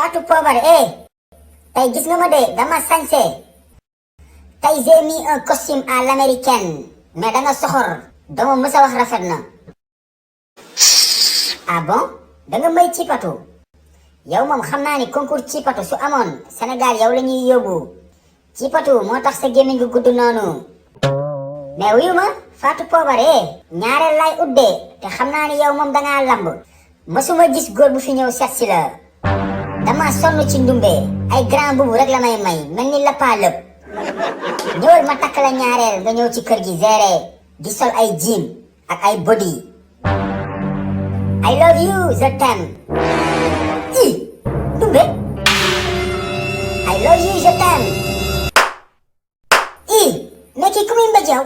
Fatou Pobar, tey gis nga ma de dama sañse. Tey j'ai mis un costume à l'américaine. Mais da nga soxor. dama mës a wax rafet na. Ah bon? da nga may cipatu. yow moom xam naa ni concours cipatu su amoon Sénégal yow la ñuy yóbbu. cipatu moo tax sa gémmiñ gu gudd noonu. mais wuyu ma Fatou Pobar ñaareel lay uddee te xam naa ni yow moom dangaa lamb. mësuma gis góor bu fi ñëw seet si la. dama sonn ci ndumbe ay grand bubu rek la may mel ni la paa lëpp. ñëwal ma takk la ñaareel nga ñëw ci kër gi géré di sol ay jean ak ay body. I love you je t'aime. ndumbe I love you je t'aime. mais kii ku muy mbajaw.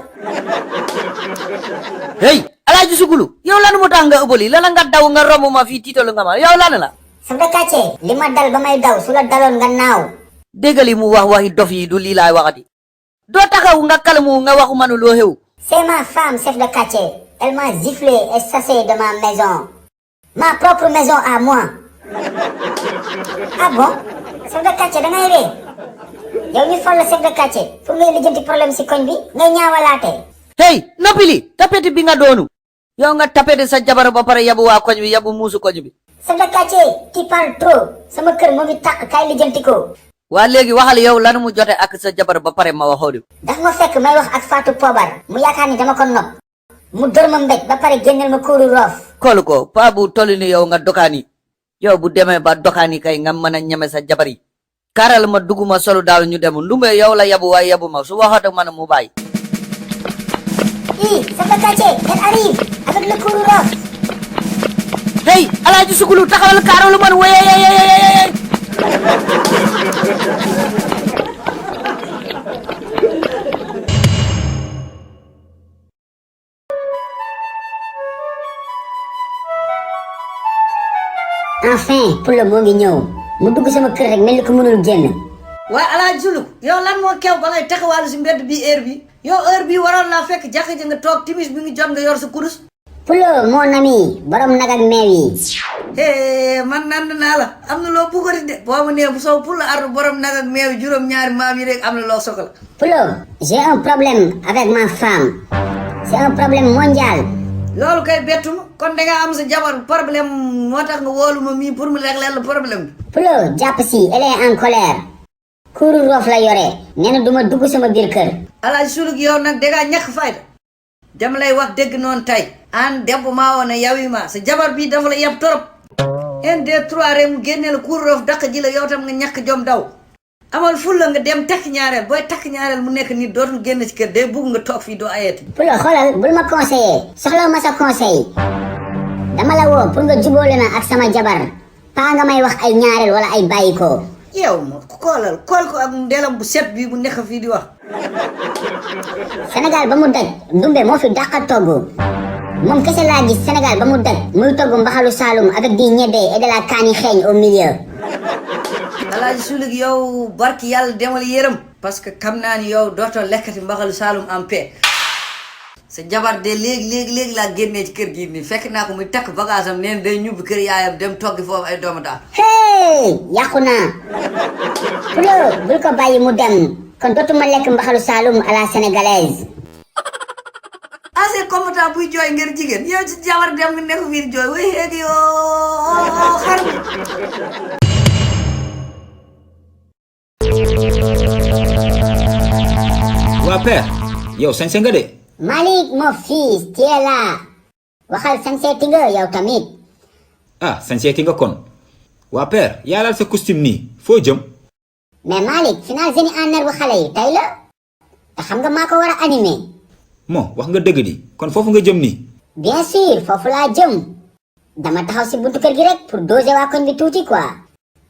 hey Alaaji Souloukhou yow lan moo tax nga ëbbali la nga daw nga romb ma fii tiitalu nga ma yow lan la. chef de quartier li ma dal ba may daw su la daloon nga naaw. déggali mu wax waxi dof yi du lii laay waxati. doo taxaw nga kalamu nga waxu manu loo xew. c'est ma femme chef de quartier. elle m'a giflé et chassé de ma maison. ma propre maison à moi. ah bon chef de quartier da ngay ree. yow ñu fal la chef de quartier pour ngay lijjanti problème si koñ bi ngay ñaawalaate. hey noppi li tapeti bi nga doonu. yow nga tapeti sa jabar ba pare yabu waa koñ bi yabu muusu koñ bi. chef de quartier tu parles trop. sama kër moo ngi tàq kaay lijjanti ko. waa léegi waxal yow lan mu jote ak sa jabar ba pare ma waxoo di. daf ma fekk may wax ak Fatou Pobar mu yaakaar ni dama ko nopp. mu dor ma mbéj ba pare génneel ma kuuru roof. koolu ko paa bu tolli ni yow nga dokaani. yow bu demee ba dokaani kay nga mën a ñeme sa jabar yi. kaaral ma duguma solu daal ñu dem ndumbe yow la yabu waaye yabu ma su waxoon man mu bàyyi. chef de quartier elle arrive avec le kuuru roof. hey Alaaji Souloukhou taxawal kaaralu man wéyéyéyéyéyéy. enfin pour le moo ngi ñëw mu dugg sama kër rek mel ni ko mënul génn. waaye Alaaji Souloukhou yow lan moo kew ba ngay taxawaalu si mbedd bi heure bi yow heure bi waroon naa fekk jàkka ji nga toog timis bi ngi jot nga yor sa kurus. Pulo mon ami borom nag ak meew yi. man nand naa la am na loo bëggati de boo ma nee bu sow Pulo ar borom nag ak meew juróom-ñaari maam yi rek am na loo soxla. Pulo j'ai un problème avec ma femme. c'est un problème mondial. loolu kay bettuma kon da nga am sa jabar problème moo tax nga wóolu ma mii pour mu régler le problème bi. Pulo jàpp si elle est en colère. kuuru roof la yore nee na duma dugg sama biir kër. Alaaji Souloukhou yow nag dangaa ñàkk fayda dama lay wax dëgg noonu tey an debbo maa woon ne yawi ma sa jabar bi dafa la yeb torop un deux trois rek mu génne la kuuru roof daq ji la yow tam nga ñàkk jom daw amal fulla nga dem takk ñaareel booy takk ñaareel mu nekk nit dootul génn ci kër day bugg nga toog fii doo ayeti. Pulo xoolal bul ma conseiller soxla ma sa conseil dama la woo pour nga jubóole ma ak sama jabar paa nga may wax ay ñaareel wala ay bàyyi ko. yow ma kool ko ak ndelam bu set bii bu nekk fii di wax. Sénégal ba mu daj ndumbe moo fi dàqa togg moom kese laa gis Sénégal ba mu daj muy togg mbaxalu Saloum avec di ñebe et de la kaani xeeñ au milieu. Alaaji Souloukhou yow barki yàlla demal yërëm parce que xam naa ni yow dootoo lekkati mbaxalu Saloum en paix sa jabar de léegi laa génnee ci kër gi nii fekk naa ko muy takk bagage am neen day ñubbi kër yaayam dem toggi foofu ay doomu daal. hey yàqu naa Pulo bul ko bàyyi mu dem kon dootuma lekk mbaxalu Saloum à la sénégalaise. assez combattant buy jooy ngir jigéen yow ci jabar dem nga nekk biir jooy way xeegi yoo xar mi. waa père yow sañse nga de. Malick mon fils tu es là waxal sañseeti nga yow tamit. ah sañseeti nga kon. waa père yaa laal sa costume nii foo jëm. mais Malick final génie en herbe xale yi tey la te xam nga maa ko war a animé. moo wax nga dëgg di kon foofu nga jëm nii. bien sûr foofu laa jëm dama taxaw si buntu kër gi rek pour doser waa koñ bi tuuti quoi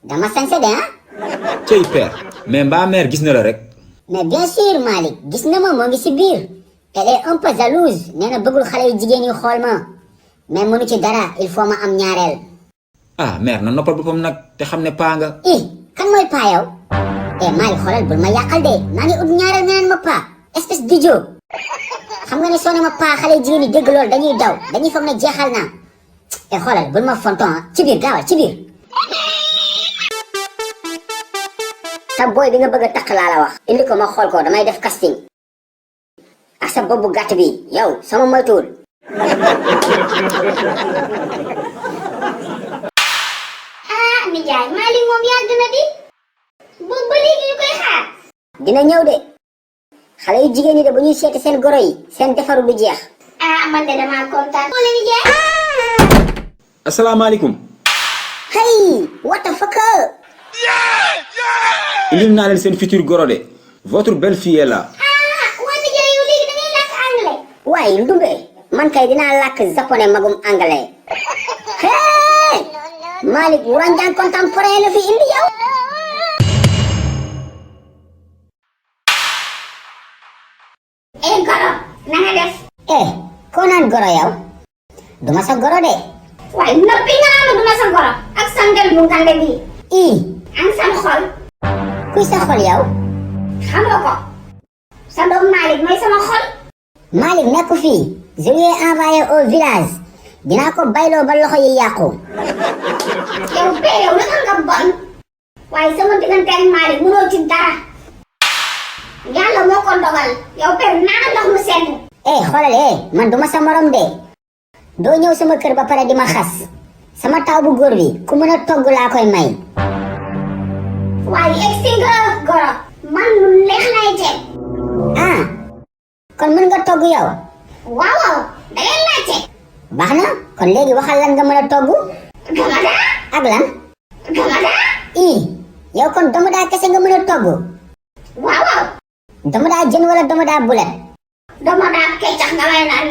dama sañse de ah. cey père mais mbaa mère gis na la rek. mais bien sûr Malick gis na ma moo ngi si biir elle est un peu jalouse nee na bëggul xale yu jigéen yu xool ma mais mënu ci dara il faut ma am ñaareel. ah mère na noppal boppam nag te xam ne paa nga. kan mooy paa yow. Malick xoolal bul ma yàqal de maa ngi ut ñaareel nga naan ma paa espèce d'idiot xam nga ne soo ne ma paa xale yu jigéen yi dégg loolu dañuy daw dañuy foog ne jeexal naa xoolal bul ma fonton ci biir gaawal ci biir. sa boy bi nga bëgg a takk laa la wax indi ko ma xool ko damay def casting ak sa bopp bu gàtt bi yow sama moytuwul. ah nijaay Malick moom yàgg na di boobu ba léegi ñu koy xaar. dina ñëw de xale yu jigéen ñi de bu ñuy seeti seen goro yi seen defaru du jeex. ah man de damaa kontaan. moo la nijaay. asalaamaaleykum. hey what the fuck. indil naa leen seen futur goro de. votre belle fille est là. waa nijaay yow léegi da ngay làkk anglais. waaye ndumbe man kay dinaa làkk japonais magum anglais. hey Malick wuranjaan contemporain la fi indi yow. goro na nga def. koo naan goro yow duma sa goro de. waaye noppi nga naan duma sa goro ak sa ngel bu ngande bi. an sam xol. kuy sa xol yow. xam nga ko. sa doom Malick mooy sama xol. Malick nekku fii je lui ai envoyé au village dinaa ko bayloo ba loxo yi yàqu. yow bee yow la nga bon. waaye sama diggante ak Malick mënoo ci dara. yàlla moo ko dogal yow per naa ndox mu sedd. xoolal man duma sa morom de doo ñëw sama kër ba pare di ma xas sama taw bu góor bi ku mën a togg laa koy may. waaye egsi nga goro man lu neex lay teg. kon mën nga togg yow. waaw waaw da ngeen laajte. baax na kon léegi waxal lan nga mën a togg. gamada. ak lan. gamada. yow kon domodaa kese nga mën a togg. waaw waaw. domodaa jën wala domodaa bulet. domodaa kecax nga may naan.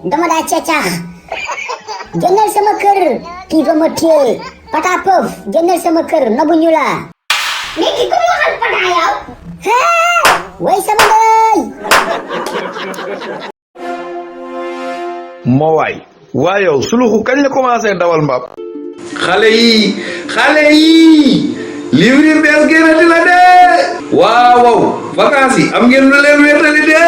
domodaa cecax. génnal sama kër kii ba ma téye pata pëf génnal sama kër nobu ñu la. léegi ku mu waxal pata yow. way sama ndey. moo waay yow Souloukhou kañ la commencé dawal mbaam. xale yi livre yi bees génnati la de waaw vacances yi am ngeen lu leen wéetali de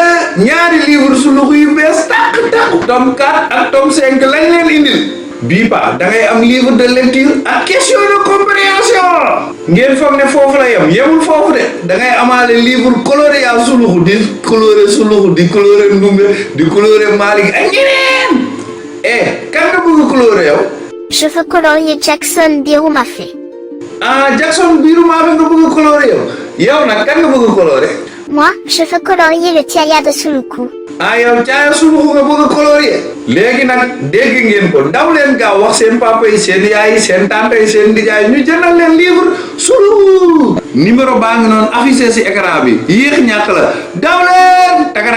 ñaari livre Souloukhou yu bees tàq tome 4 ak tome 5 lañ leen indil bii pa da ngay am livre de lecture ak question de compréhension ngeen foog ne foofu la yemul foofu de da ngay amaale livre coloré yaa Souloukhou di coloré Souloukhou di coloré Ndumbe di coloré Malick ak ñeneen kan nga bëgg coloré yow. Je veux colorier Jackson Birumafé. Jackson Birumafé nga bëgg coloré yow nag kan nga bëgg coloré. Moi, je veux colorier le tiaya de Souloukhou. yow tiaya Souloukhou nga bëgg coloré. léegi nag dégg ngeen ko daw leen gaaw wax seen papa yi seen yaay yi seen tante yi seen nijaay ñu jëndal leen livre Souloukhou. numéro baa ngi noonu affiché si écran bi yéex ñàkk la daw leen taka